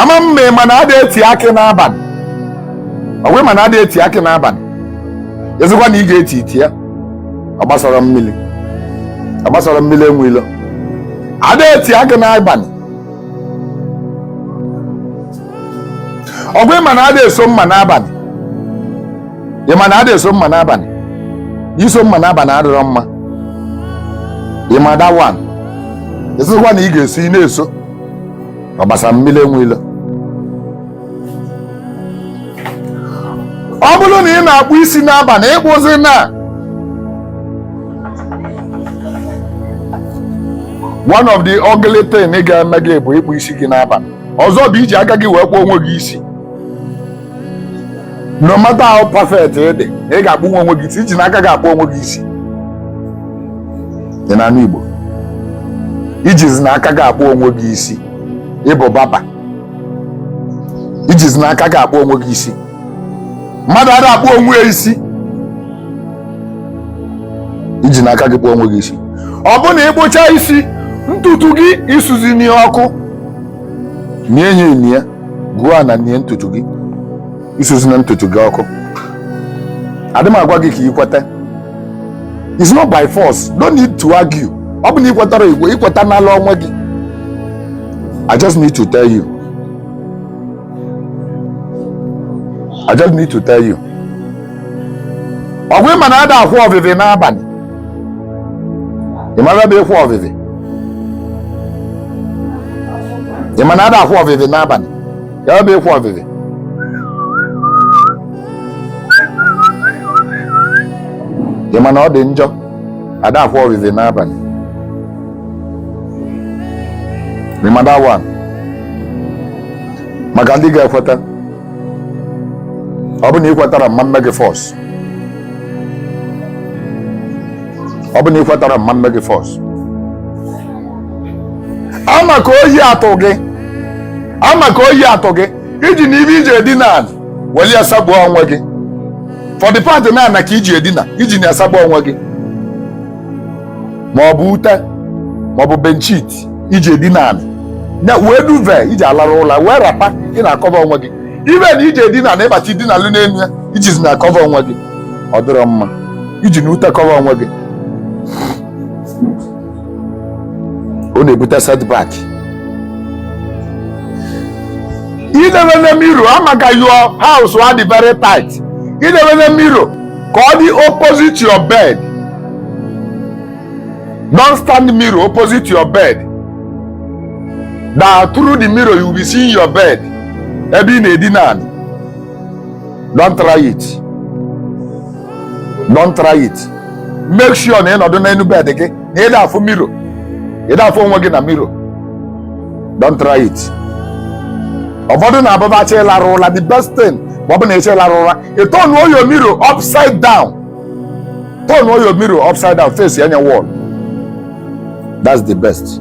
Ama mma, ị ma na ada eti akị n'abalị? Ọgwa ma na ada eti akị n'abalị. Ezikwa na ị ga-eti iti ya, ọ gbasara mmiri, ọ gbasara mmiri enwe ilo. Ada eti akị n'abalị. Ọgwa ma na ada eso mma n'abalị. Ị ma na ada eso mma n'abalị? Iso mma n'abalị adịrọ mma. Ị ma that one? Ezikwa na ị ga-eso, ị na-eso, ọ gbasara mmiri enwe ilo. Ọ bụrụ na ị na-akpụ isi n'abalị, ịkpụzi na one of the ugly thing ị ga-eme gị bụ ịkpụ isi gị n'abalị. Ọzọ bụ iji aka gị wee kpụọ onwe gị isi. No matter how perfect ị dị, ị ga-akpụ onwe gị isi, iji n'aka gị akpụ onwe gị isi. Ị na-anụ Igbo? Ijizi n'aka gị akpụ onwe gị isi, ịbụ barber. Ijizi n'aka gị akpụ onwe gị isi. Mmadụ ada akpụ onwe ya isi. Iji n'aka gị kpụọ onwe gị isi, ọ bụ na ịkpụcha isi, ntutu gị isuzi n'ọkụ nie ya, nie gụọ na nie ntutu gị, isuzi na ntutu gị ọkụ. Adị m agwa gị ka ị kweta. It's not by force. Don't need to argue. Ọ bụ na ị kwetara igwe, ikweta n'ala onwe gị. I just need to tell you, I just need to tell you. Ọgwụ ịma na ada akwụ ọvịvị n'abalị. Ị mara ebe ịkwụ ọvịvị? Ị ma na ada akwụ ọvịvị n'abalị? Ya ebe ịkwụ ọvịvị. Ị ma na ọ dị njọ? Ada akwụ ọvịvị n'abalị. Ị ma that one? Maka ndị ga-ekweta. Ọ bụ na ị kwetara, mma mme gị force. Ọ bụ na ị kwetara, mma mme gị force. Ama ka oyi atụ gị, ama ka oyi atụ gị, iji na ibe iji edina ala weli asagbuo onwe gị. For the part na ana ka iji edina, iji na asagbu onwe gị, ma ọ bụ ute, ma ọ bụ bedsheet iji edina ala na wee duvet iji alarụ ụla, wee wrapper ị na-acover onwe gị, ibe na iji edina na ịbata idina alụ n'elu ya, ijizi na acover onwe gị. Ọ dịrọ mma iji na ute cover onwe gị. Ọ na-ebute setback. Idebe na mirror, amaka your house wa dị very tight, idebe na mirror ka ọ dị opposite your bed. Don't stand mirror opposite your bed, that through the mirror you will be seeing your bed ebe ị na-edina anị. Don't try it, don't try it. Make sure na ị nọdụ n'elu bed gị na ị da-afụ mirror, ị da-afụ onwe gị na mirror. Don't try it. Ụfọdụ na-abụba achọ ịlarụ ụla, the best thing ma ọ bụ na ịchọ ịlarụ ụra, ị turn your mirror upside down. Turn your mirror upside down, face anya wall. That's the best.